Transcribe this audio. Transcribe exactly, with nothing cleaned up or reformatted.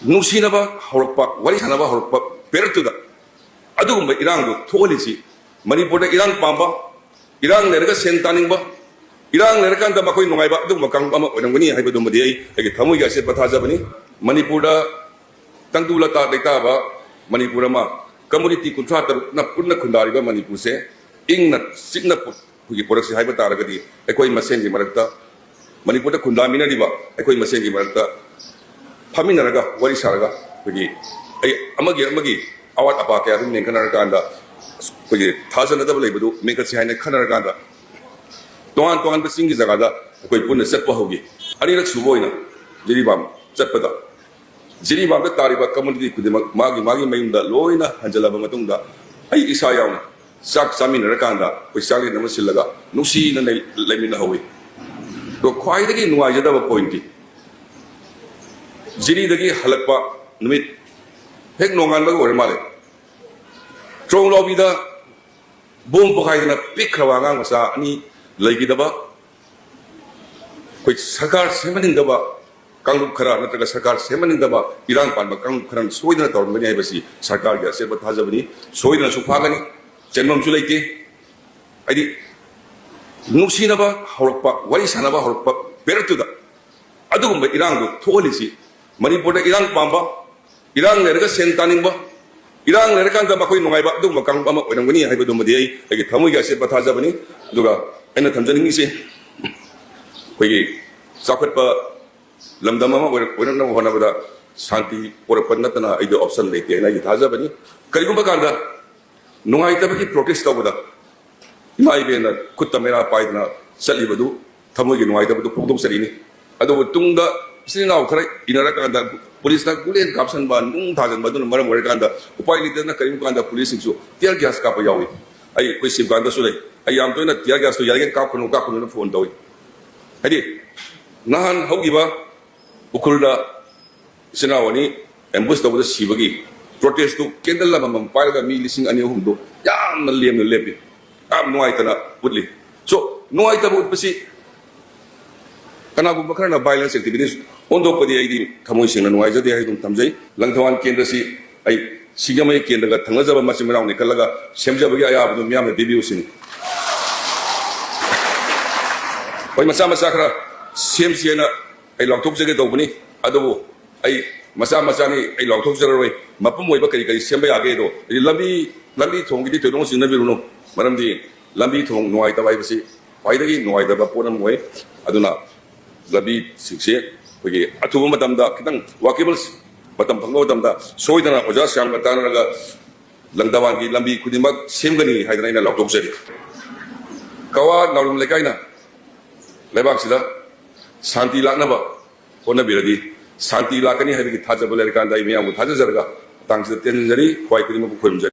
ꯅꯨꯡꯁꯤꯅꯕ ꯍꯧꯔꯛꯄ, ꯋꯥꯔꯤ ꯁꯥꯟꯅꯕ ꯍꯧꯔꯛꯄ ꯄꯦꯔꯠꯇꯨꯗ ꯑꯗꯨꯒꯨꯝꯕ ꯏꯔꯥꯡꯗꯨ ꯊꯣꯛꯍꯜꯂꯤꯁꯤ, ꯃꯅꯤꯄꯨꯔꯗ ꯏꯔꯥꯡ ꯄꯥꯝꯕ, ꯏꯔꯥꯡ ꯂꯩꯔꯒ ꯁꯦꯟ ꯇꯥꯅꯤꯡꯕ, ꯏꯔꯥꯡ ꯂꯩꯔꯀꯥꯟꯗ ꯃꯈꯣꯏ ꯅꯨꯡꯉꯥꯏꯕ, ꯑꯗꯨꯒꯨꯝꯕ ꯀꯥꯡꯂꯨꯞ ꯑꯃ ꯑꯣꯏꯔꯝꯒꯅꯤ ꯍꯥꯏꯕꯗꯨꯃꯗꯤ ꯑꯩ ꯑꯩꯒꯤ ꯊꯃꯣꯏꯒꯤ ꯑꯆꯦꯠꯄ ꯊꯥꯖꯕꯅꯤ꯫ ꯃꯅꯤꯄꯨꯔꯗ ꯇꯪꯗꯨ ꯂꯇꯥ ꯂꯩꯇꯥꯕ ꯃꯅꯤꯄꯨꯔ ꯑꯃ, ꯀꯝꯃꯨꯅꯤꯇꯤ ꯀꯨꯟꯊ꯭ꯔꯥ ꯇꯔꯨꯛꯅ ꯄꯨꯟꯅ ꯈꯨꯟꯗꯥꯔꯤꯕ ꯃꯅꯤꯄꯨꯔꯁꯦ ꯏꯪꯅ ꯆꯤꯛꯅ ꯄꯨ-, ꯑꯩꯈꯣꯏꯒꯤ ꯄꯨꯔꯛꯁꯤ ꯍꯥꯏꯕ ꯇꯥꯔꯒꯗꯤ, ꯑꯩꯈꯣꯏ ꯃꯁꯦꯟꯒꯤ ꯃꯔꯛꯇ, ꯃꯅꯤꯄꯨꯔꯗ ꯈꯨꯟꯗꯥꯃꯤꯟꯅꯔꯤꯕ ꯑꯩꯈꯣꯏ ꯃꯁꯦꯟꯒꯤ ꯃꯔꯛꯇ ꯐꯝꯃꯤꯟꯅꯔꯒ, ꯋꯥꯔꯤ ꯁꯥꯔꯒ, ꯑꯩꯈꯣꯏꯒꯤ ꯑꯩ ꯑꯃꯒꯤ ꯑꯃꯒꯤ ꯑꯋꯥꯠ ꯑꯄꯥ ꯀꯌꯥ ꯑꯗꯨꯝ ꯃꯦꯟꯈꯠꯅꯔꯀꯥꯟꯗ, ꯑꯩꯈꯣꯏꯒꯤ ꯊꯥꯖꯅꯗꯕ ꯂꯩꯕꯗꯨ ꯃꯦꯟꯈꯠꯁꯤ ꯍꯥꯏꯅ ꯈꯟꯅꯔꯀꯥꯟꯗ, ꯇꯣꯉꯥꯟ ꯇꯣꯉꯥꯟꯕ ꯆꯤꯡꯒꯤ ꯖꯒꯥꯗ ꯑꯩꯈꯣꯏ ꯄꯨꯟꯅ ꯆꯠꯄ ꯍꯧꯈꯤ꯫ ꯑꯅꯤꯔꯛ ꯁꯨꯕ ꯑꯣꯏꯅ ꯖꯤꯔꯤꯕꯥꯝ ꯆꯠꯄꯗ, ꯖꯤꯔꯤꯕꯥꯝꯗ ꯇꯥꯔꯤꯕ ꯀꯝꯃꯨꯅꯤꯇꯤ ꯈꯨꯗꯤꯡꯃꯛ ꯃꯥꯒꯤ ꯃꯥꯒꯤ ꯃꯌꯨꯝꯗ ꯂꯣꯏꯅ ꯍꯟꯖꯤꯜꯂꯕ ꯃꯇꯨꯡꯗ, ꯑꯩ ꯏꯁꯥ ꯌꯥꯎꯅ ꯆꯥꯛ ꯆꯥꯃꯤꯟꯅꯔꯀꯥꯟꯗ ꯑꯩꯈꯣꯏ ꯆꯥꯛꯂꯦꯟ ꯑꯃ ꯁꯤꯜꯂꯒ ꯅꯨꯡꯁꯤꯅ ꯂꯩ-, ꯂꯩꯃꯤꯟꯅꯍꯧꯏ꯫ ꯑꯗꯣ ꯈ꯭ꯋꯥꯏꯗꯒꯤ ꯅꯨꯡꯉꯥꯏꯖꯗꯕ ꯄꯣꯏꯟꯠꯇꯤ, ꯖꯤꯔꯤꯗꯒꯤ ꯍꯜꯂꯛꯄ ꯅꯨꯃꯤꯠ ꯍꯦꯛ ꯅꯣꯡꯉꯥꯟꯕꯒ ꯑꯣꯏꯔ ꯃꯥꯜꯂꯦ, ꯇ꯭ꯔꯣꯡꯂꯥꯎꯕꯤꯗ ꯕꯣꯝ ꯄꯣꯈꯥꯏꯗꯅ ꯄꯤꯛꯈ꯭ꯔꯕ ꯑꯉꯥꯡ ꯃꯆꯥ ꯑꯅꯤ ꯂꯩꯈꯤꯗꯕ, ꯑꯩꯈꯣꯏ ꯁꯔꯀꯥꯔ ꯁꯦꯝꯍꯟꯅꯤꯡꯗꯕ ꯀꯥꯡꯂꯨꯞ ꯈꯔ ꯅꯠꯇ꯭ꯔꯒ ꯁꯔꯀꯥꯔ ꯁꯦꯝꯍꯟꯅꯤꯡꯗꯕ ꯏꯔꯥꯡ ꯄꯥꯟꯕ ꯀꯥꯡꯂꯨꯞ ꯈꯔꯅ ꯁꯣꯏꯗꯅ ꯇꯧꯔꯝꯒꯅꯤ ꯍꯥꯏꯕꯁꯤ ꯁꯔꯀꯥꯔꯒꯤ ꯑꯆꯦꯠꯄ ꯊꯥꯖꯕꯅꯤ꯫ ꯁꯣꯏꯗꯅꯁꯨ ꯐꯥꯒꯅꯤ, ꯆꯦꯟꯐꯝꯁꯨ ꯂꯩꯇꯦ꯫ ꯍꯥꯏꯗꯤ, ꯅꯨꯡꯁꯤꯅꯕ ꯍꯧꯔꯛꯄ, ꯋꯥꯔꯤ ꯁꯥꯟꯅꯕ ꯍꯧꯔꯛꯄ ꯄꯦꯔꯠꯇꯨꯗ ꯑꯗꯨꯒꯨꯝꯕ ꯏꯔꯥꯡꯗꯨ ꯊꯣꯛꯍꯜꯂꯤꯁꯤ, ꯃꯅꯤꯄꯨꯔꯗ ꯏꯔꯥꯡ ꯄꯥꯝꯕ, ꯏꯔꯥꯡ ꯂꯩꯔꯒ ꯁꯦꯟ ꯇꯥꯅꯤꯡꯕ, ꯏꯔꯥꯡ ꯂꯩꯔꯀꯥꯟꯗ ꯃꯈꯣꯏ ꯅꯨꯡꯉꯥꯏꯕ, ꯑꯗꯨꯒꯨꯝꯕ ꯀꯥꯡꯂꯨꯞ ꯑꯃ ꯑꯣꯏꯔꯝꯒꯅꯤ ꯍꯥꯏꯕꯗꯨꯃꯗꯤ ꯑꯩ ꯑꯩꯒꯤ ꯊꯃꯣꯏꯒꯤ ꯑꯆꯦꯠꯄ ꯊꯥꯖꯕꯅꯤ꯫ ꯑꯗꯨꯒ ꯑꯩꯅ ꯊꯝꯖꯅꯤꯡꯉꯤꯁꯦ, ꯑꯩꯈꯣꯏꯒꯤ ꯆꯥꯎꯈꯠꯄ ꯂꯝꯗꯝ ꯑꯃ ꯑꯣꯏꯔꯛ-, ꯑꯣꯏꯔꯛꯅꯕ ꯍꯣꯠꯅꯕꯗ ꯁꯥꯟꯇꯤ ꯄꯨꯔꯛꯄ ꯅꯠꯇꯅ ꯑꯩꯗꯤ ꯑꯣꯞꯁꯟ ꯂꯩꯇꯦ ꯍꯥꯏꯅ ꯑꯩꯗꯤ ꯊꯥꯖꯕꯅꯤ꯫ ꯀꯔꯤꯒꯨꯝꯕ ꯀꯥꯟꯗ ꯅꯨꯡꯉꯥꯏꯇꯕꯒꯤ ꯄ꯭ꯔꯣꯇꯦꯁ ꯇꯧꯕꯗ ꯏꯃꯥ ꯏꯕꯦꯟꯅ ꯈꯨꯠꯇ ꯃꯩꯔꯥ ꯄꯥꯏꯗꯅ ꯆꯠꯂꯤꯕꯗꯨ ꯊꯃꯣꯏꯒꯤ ꯅꯨꯡꯉꯥꯏꯇꯕꯗꯨ ꯐꯣꯡꯗꯣꯛꯆꯔꯤꯅꯤ꯫ ꯑꯗꯨꯕꯨ ꯇꯨꯡꯗ ꯏꯆꯤꯟ ꯏꯅꯥꯎ ꯈꯔ ꯏꯟꯅꯔꯀꯥꯟꯗ ꯄꯨꯂꯤꯁꯅ ꯒꯨꯂꯦꯟ ꯀꯥꯞꯁꯟꯕ, ꯅꯨꯡ ꯊꯥꯖꯤꯟꯕ ꯑꯗꯨꯅ ꯃꯔꯝ ꯑꯣꯏꯔꯀꯥꯟꯗ ꯎꯄꯥꯏ ꯂꯩꯇꯗꯅ ꯀꯔꯤꯒꯨꯝꯕ ꯀꯥꯟꯗ ꯄꯨꯂꯤꯁꯁꯤꯡꯁꯨ tear gas ꯀꯥꯞꯄ ꯌꯥꯎꯏ꯫ ꯑꯩ ꯑꯩꯈꯣꯏ ꯁꯤꯕꯀꯥꯟꯗꯁꯨ ꯂꯩ꯫ ꯑꯩ ꯌꯥꯝ ꯇꯣꯏꯅ tear gasꯇꯨ ꯌꯥꯔꯤꯉꯩ ꯀꯥꯞꯀꯅꯨ, ꯀꯥꯞꯀꯅꯨꯅ ꯐꯣꯟ ꯇꯧꯏ꯫ ꯍꯥꯏꯗꯤ, ꯅꯍꯥꯟ ꯍꯧꯈꯤꯕ ꯎꯈ꯭ꯔꯨꯜꯗ ꯏꯆꯤꯟ ꯏꯅꯥꯎ ꯑꯅꯤ ambush ꯇꯧꯕꯗ ꯁꯤꯕꯒꯤ ꯄ꯭ꯔꯣꯇꯦꯁꯇꯨ ꯀꯦꯟꯗꯜ ꯑꯃꯃꯝ ꯄꯥꯏꯔꯒ ꯃꯤ ꯂꯤꯁꯤꯡ ꯑꯅꯤ ꯑꯍꯨꯝꯗꯨ ꯌꯥꯝꯅ ꯂꯦꯝꯅ ꯂꯦꯞꯄꯤ꯫ ꯌꯥꯝ ꯅꯨꯡꯉꯥꯏꯇꯅ ꯎꯠꯂꯤ꯫ So, ꯅꯨꯡꯉꯥꯏꯇꯕ ꯎꯠꯄꯁꯤ ꯀꯅꯥꯒꯨꯝꯕ ꯈꯔꯅ violence activities ꯑꯣꯟꯊꯣꯛꯄꯗꯤ ꯑꯩꯗꯤ ꯊꯃꯣꯏ ꯁꯦꯡꯅ ꯅꯨꯡꯉꯥꯏꯖꯗꯦ ꯍꯥꯏꯗꯨꯅ ꯊꯝꯖꯩ꯫ ꯂꯪꯊꯕꯥꯜ ꯀꯦꯟꯗ꯭ꯔꯁꯤ ꯑꯩ ꯁꯤꯡꯖꯃꯩ ꯀꯦꯟꯗ꯭ꯔꯒ ꯊꯪꯅꯖꯕ ꯃꯆꯤꯟ ꯃꯅꯥꯎꯅꯤ ꯈꯜꯂꯒ ꯁꯦꯝꯖꯕꯒꯤ ꯑꯌꯥꯕꯗꯨ ꯃꯤꯌꯥꯝꯅ ꯄꯤꯕꯤꯌꯨ ꯁꯤꯅꯤ꯫ ꯍꯣꯏ, ꯃꯆꯥ ꯃꯆꯥ ꯈꯔ ꯁꯦꯝꯁꯤ ꯍꯥꯏꯅ ꯑꯩ ꯂꯥꯎꯊꯣꯛꯆꯒꯦ ꯇꯧꯕꯅꯤ꯫ ꯑꯗꯨꯕꯨ ꯑꯩ ꯃꯆꯥ ꯃꯆꯥꯅꯤ, ꯑꯩ ꯂꯥꯎꯊꯣꯛꯆꯔꯔꯣꯏ꯫ ꯃꯄꯨꯝ ꯑꯣꯏꯕ ꯀꯔꯤ ꯀꯔꯤ ꯁꯦꯝꯕ ꯌꯥꯒꯦꯗꯣ, ꯍꯥꯏꯗꯤ ꯂꯝꯕꯤ, ꯂꯝꯕꯤ ꯊꯣꯡꯒꯤꯗꯤ ꯊꯣꯏꯗꯣꯛꯅ ꯆꯤꯡꯅꯕꯤꯔꯨꯅꯨ꯫ ꯃꯔꯝꯗꯤ ꯂꯝꯕꯤ ꯊꯣꯡ ꯅꯨꯡꯉꯥꯏꯇꯕ ꯍꯥꯏꯕꯁꯤ ꯈ꯭ꯋꯥꯏꯗꯒꯤ ꯅꯨꯡꯉꯥꯏꯇꯕ ꯄꯣꯠ ꯑꯃ ꯑꯣꯏ꯫ ꯑꯗꯨꯅ ꯂꯝꯕꯤꯁꯤꯡꯁꯦ ꯑꯩꯈꯣꯏꯒꯤ ꯑꯊꯨꯕ ꯃꯇꯝꯗ, ꯈꯤꯇꯪ ꯋꯥꯀꯦꯕꯜ ꯃꯇꯝ ꯐꯪꯕ ꯃꯇꯝꯗ, ꯁꯣꯏꯗꯅ ꯑꯣꯖꯥ ꯁ꯭ꯌꯥꯝꯒ ꯇꯥꯟꯅꯔꯒ ꯂꯪꯗꯥꯋꯥꯟꯒꯤ ꯂꯝꯕꯤ ꯈꯨꯗꯤꯡꯃꯛ ꯁꯦꯝꯒꯅꯤ ꯍꯥꯏꯗꯅ ꯑꯩꯅ ꯂꯥꯎꯊꯣꯛꯆꯔꯤ꯫ ꯀꯋꯥ ꯅꯥꯎꯔꯦꯝ ꯂꯩꯀꯥꯏꯅ ꯂꯩꯕꯥꯛꯁꯤꯗ ꯁꯥꯟꯇꯤ ꯂꯥꯛꯅꯕ ꯍꯣꯠꯅꯕꯤꯔꯗꯤ, ꯁꯥꯟꯇꯤ ꯂꯥꯛꯀꯅꯤ ꯍꯥꯏꯕꯒꯤ ꯊꯥꯖꯕ ꯂꯩꯔꯀꯥꯟꯗ ꯑꯩ ꯃꯌꯥꯝꯕꯨ ꯊꯥꯖꯖꯔꯒ ꯃꯇꯥꯡꯁꯤꯗ ꯇꯦꯟꯖꯔꯤ꯫ ꯈ꯭ꯋꯥꯏ ꯈꯨꯗꯤꯡꯃꯛꯄꯨ ꯈꯨꯔꯨꯝꯖꯔꯤ꯫